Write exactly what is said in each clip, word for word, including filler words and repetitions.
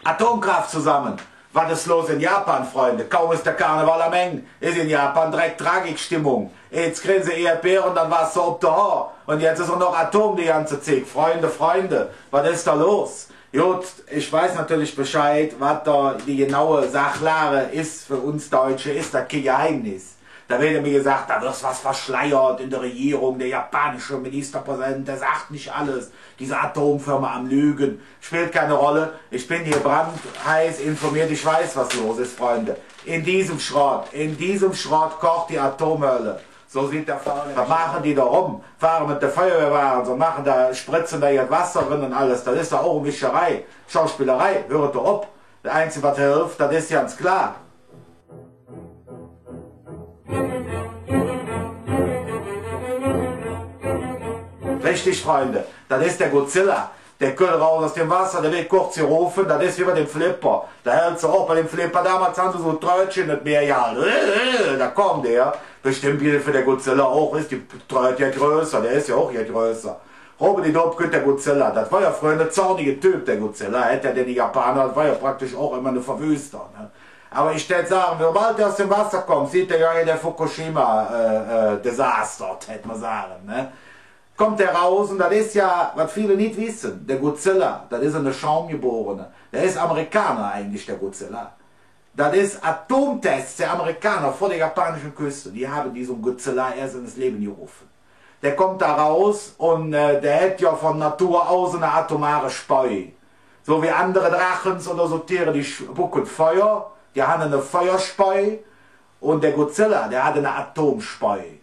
Atomkraft zusammen. Wat es los in Japan, Freunde? Kaum es der Karneval am Eng, es in Japan direk Tragikstimmung. Jetz krige se Erdbeere, dann Wasser op de Hoor. Un jetz es och noch Atom die ganze Zigg. Freunde, Freunde, wat es do los? Jot, ich weiß natürlich Bescheid, wat do die genaue Sachlage es. För uns Deutsche es dat kei Geheimnis. Do weed mer gesaht, do es wat verschleiert en der Regierung, der japanische Ministerpräsident, dä sagt nit alles, diese Atomfirma am Lügen. Spillt keine Rolle, ich ben hee brandheiß informiert, ich weiß, wat los es, Freunde. En däm Schrott, en däm Schrott kocht die Atomhöll. Su süht dä Fall. Wat maache die do rum? Fahre met de Feuerwehrwage, su maache do, spritze do jet Wasser eren un alles. Dat es doch och Mischerei, Schauspillerei, hürt doch op. Dat Einzige, wat helf, dat es ganz klar. Richtig, Freunde, dat es der Godzilla. Dä kütt raus us däm Wasser, dä weed kurz gerofe, dat es wie bei däm Flipper. Do hälds de och bei däm Flipper, domols han se su Tröötcher en et Meer gehaut. Do kütt dä. Bestemmp gilt för der Godzilla och, es die Trööt jet größer, dä es jo och jet größer. Rubbedidupp kütt der Godzilla. Dat wor jo fröher ene zornige Typ, der Godzilla. Hät jo dä Japaner, dat wor jo praktisch och immer ene Verwüster, ne? Ävver ich dät sage, sobald dä us däm Wasser kütt, süht dä jo hee der Fukushima, äh, äh, Desaster, hät mer sage, ne? Kütt dä raus, un dat es jo, wat vill nit wesse, der Godzilla, dat es ene Schaumgeborene. Dä es Amerikaner eigentlich, der Godzilla. Dat es Atomtest, der Amerikaner vür der japanische Küste, die han dä Godzilla eets en et Levve gerofe. Dä kütt do raus un, äh, dä hät jo vun Natur us en atomare Spei. Su wie andere Drachens oder su Diere, die spucke Feuer, die han en Feuerspei. Un der Godzilla, dä hät en Atomspei.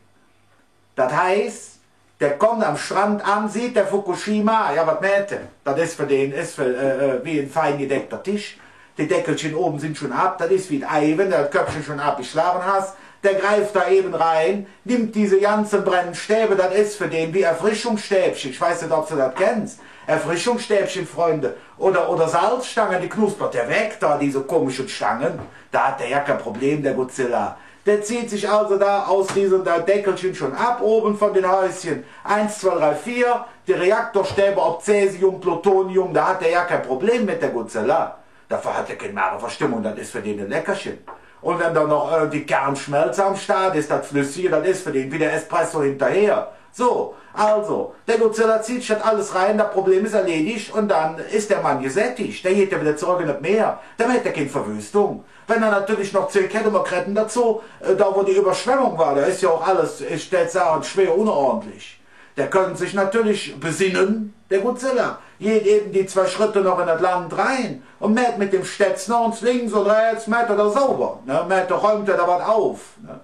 Dat heiß, dä kütt am Strand aan, süht dä Fukushima, jo, wat mäht dä? Dat es för dä, es för, äh, äh, wie ene fein gedeckte Desch. De Deckelcher ovve sin ald av, dat es wie et Ei, wann de dat Köppche ald avgeschlage häs. Dä greif do evve eren, nimmp dä ganze Brennstäb, dat es för dä wie Erfrischungsstäbche. Ich weiß nit, ov ehr dat kennt. Erfrischungsstäbche, Freunde. Oder, oder Salzstange, die knuspert dä weg, do, dä komische Stange. Do hät dä jo kei Problem, der Godzilla. Dä zieht sich alsu do us däm, dat Deckelche ald av, ovve vun däm Häusche. Eins, zwei, drei, vier, die Reaktorstäbe op Cäsium, Plutonium, do hät dä jo kei Problem met, der Godzilla. Doför hät dä kei Magenverstimmung, dat es för dä e Leckerche. Un wann do noch, äh, die Kernschmelze am Start es, dat Flüssige, dat es för dä wie der Espresso hingerher. Su, alsu, der Godzilla zieht sich dat alles eren, dat Problem es erledigt un dann es der Mann gesättig. Dä geiht jo widder zoröck en et Meer. Domet hät dä kein Verwüstung. Wann hä natörlich noch zehn Kettemkreten dozo, äh, do wo die Üvverschwemmung wor, do es jo och alles, ich dät sage, schwer unordentlich. Dä künnt sich natörlich besinne, der Godzilla. Geiht evve die zwei Schredd noch en dat Land eren un mäht met däm Stetz noh uns links un rähts, mäht hä dat sauver, ne? Mäht hä, räump hä do wat op, ne?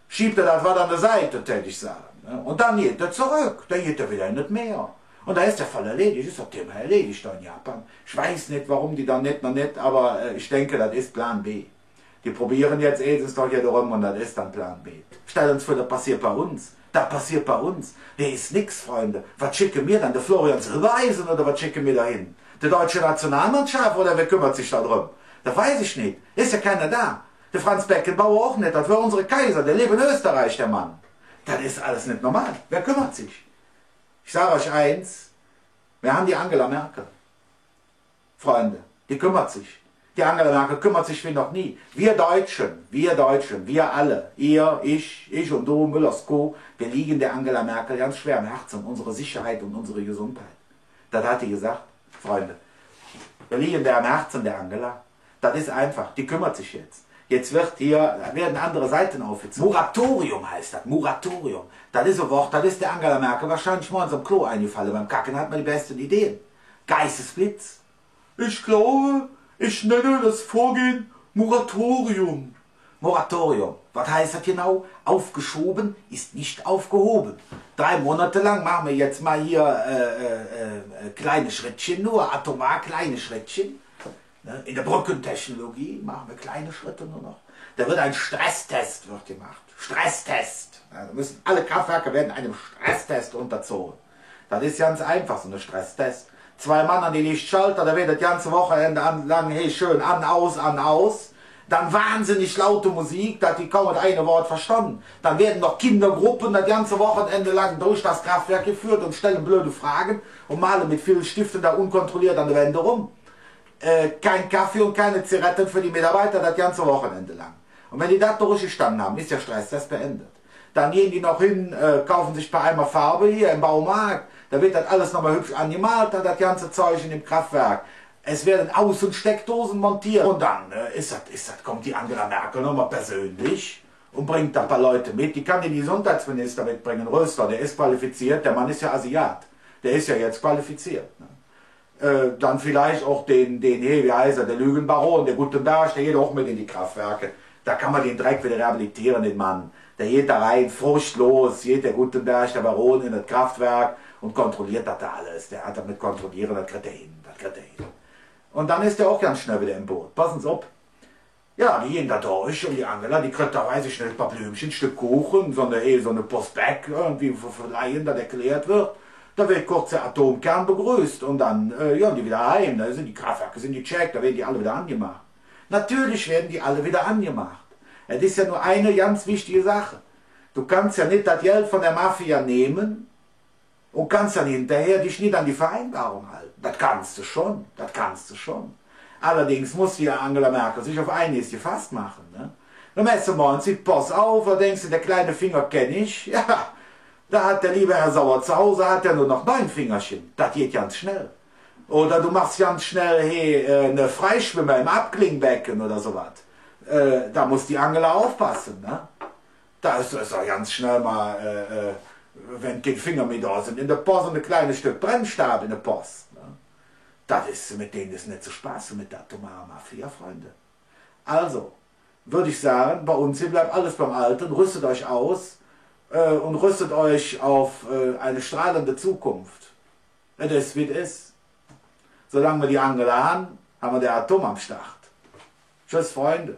Schiev hä dat wat an de Seit, dät ich sage, ne? Un dann geiht hä zoröck, dann geiht hä widder en et Meer. Un do es der Fall erledigt, es dat Thema erledigt do en Japan. Ich weiß nit, woröm die do nit, noch nit, ävver, äh, ich denke, dat es Plan B. Die probiere jetz eets noch hee dröm un dat es dann Plan B. Stell uns vör, dat passeet bei uns. Dat passeet bei uns. Do es nix, Freunde. Wat schecke mer dann? Der Florian Silbereisen oder wat schecke mer do hin? Die deutsche Nationalmannschaft oder wä kümmert sich do dröm? Dat weiß ich nit. Es jo keiner do. Der Franz Beckenbauer och nit. Dat wör uns Kaiser. Dä levv en Österreich, der Mann. Dat es alles nit normal. Wä kümmert sich? Ich sag üch eins, mer han die Angela Merkel. Freunde, die kümmert sich. Die Angela Merkel kümmert sich wie noch nie. Wir Deutschen, wir Deutschen, wir alle, ihr, ich, ich und du, Müllers Kuh, wir liegen der Angela Merkel ganz schwer am Herzen, unsere Sicherheit und unsere Gesundheit. Dat hät die gesaht, Freunde. Wir liegen der am Herzen, der Angela. Dat es einfach, die kümmert sich jetz. Jetz weed hee, weede andere Siede opgemaht. Moratorium heiß dat, Moratorium. Dat es e Wood, dat es der Angela Merkel wahrscheinlich morgens am Klo engefalle. Beim Kacke hät mer die beste Idee. Geistesblitz. Ich glaube, ich nenne das Vorgehen Moratorium. Moratorium. Wat heiß dat genau? Aufgeschoben ist nicht aufgehoben. Drei Monate lang machen wir jetzt mal hier, äh, äh, äh, kleine Schrittchen nur, atomar kleine Schrittchen. Ne? In der Brückentechnologie machen wir kleine Schritte nur noch. Da wird ein Stresstest wird gemacht. Stresstest. Ja, da müssen alle Kraftwerke werden einem Stresstest unterzogen. Dat es ganz einfach, su ene Stresstest. Zwei Mann an die Lichtschalter, do weed dat ganze Wochenend an, lang, hey, schön an, aus, an, aus. Dann wahnsinnig laute Musik, dat die kaum et eine Wood verstande. Dann weede noch Kindergruppe dat ganze Wochenend lang durch dat Kraftwerk geföhrt un stelle blöde Frage un male met Filzstifte do unkontrolliert an de Wänd eröm. Äh, kein Kaffee und keine Zigaretten für die Mitarbeiter das ganze Wochenende lang. Und wenn die das durchgestanden haben, ist der Stresstest beendet. Dann gehen die noch hin, äh, kaufen sich ein paar Eimer Farbe hier im Baumarkt. Da wird das alles nochmal hübsch angemalt, dann das ganze Zeug in dem Kraftwerk. Es werden Außensteckdosen montiert. Und dann, äh, ist das, ist das, kommt die Angela Merkel nochmal persönlich und bringt ein paar Leute mit. Die kann den Gesundheitsminister mitbringen, Rösler, der ist qualifiziert, der Mann ist ja Asiat. Der ist ja jetzt qualifiziert. Ne? Äh, dann vielleicht auch den, den, hey, wie heißt er, der Lügenbaron, der Guttenberg, der geht auch mit in die Kraftwerke. Da kann man den Dreck wieder rehabilitieren, den Mann. Der geht da rein, furchtlos, geht der Guttenberg, der Baron, in das Kraftwerk und kontrolliert das da alles. Der hat damit kontrollieren, das kriegt er hin, das kriegt er hin. Und dann ist er auch ganz schnell wieder im Boot. Passen Sie auf. Ja, die gehen da durch und die Angela, die kriegt da, weiß ich nicht, ein paar Blümchen, ein Stück Kuchen, so eine, eh, so eine Postbag irgendwie ver-, verleihen, dass erklärt wird. Da wird kurz der Atomkern begrüßt und dann, äh, ja, die wieder heim. Da sind die Kraftwerke sind gecheckt, da werden die alle wieder angemacht. Natürlich werden die alle wieder angemacht. Es ist ja nur eine ganz wichtige Sache. Du kannst ja nicht das Geld von der Mafia nehmen und kannst dann hinterher dich nicht an die Vereinbarung halten. Das kannst du schon, das kannst du schon. Allerdings muss die Angela Merkel sich auf einiges gefasst machen, ne? Dann merkst du morgens die Post auf, da denkst du, der kleine Finger kenn ich. Ja, da hat der liebe Herr Sauer zu Hause, hat er nur noch neun Fingerchen. Das geht ganz schnell. Oder du machst ganz schnell, hey, äh, eine Freischwimmer im Abklingbecken oder so wat. Äh, da muss die Angela aufpassen, ne? Da ist, ist er ganz schnell mal, äh, äh, wenn keine Finger mehr da sind, in der Post ein kleines Stück Brennstäbe in der Post, ne? Das ist, mit denen ist nicht zu spaßen, mit der atomaren Mafia, Freunde. Also, würde ich sagen, bei uns hier bleibt alles beim Alten, rüstet euch aus, äh, und rüstet euch auf, äh, eine strahlende Zukunft. Et es, wie et es. Solange wir die Angela haben, haben wir der Atom am Start. Tschüss, Freunde.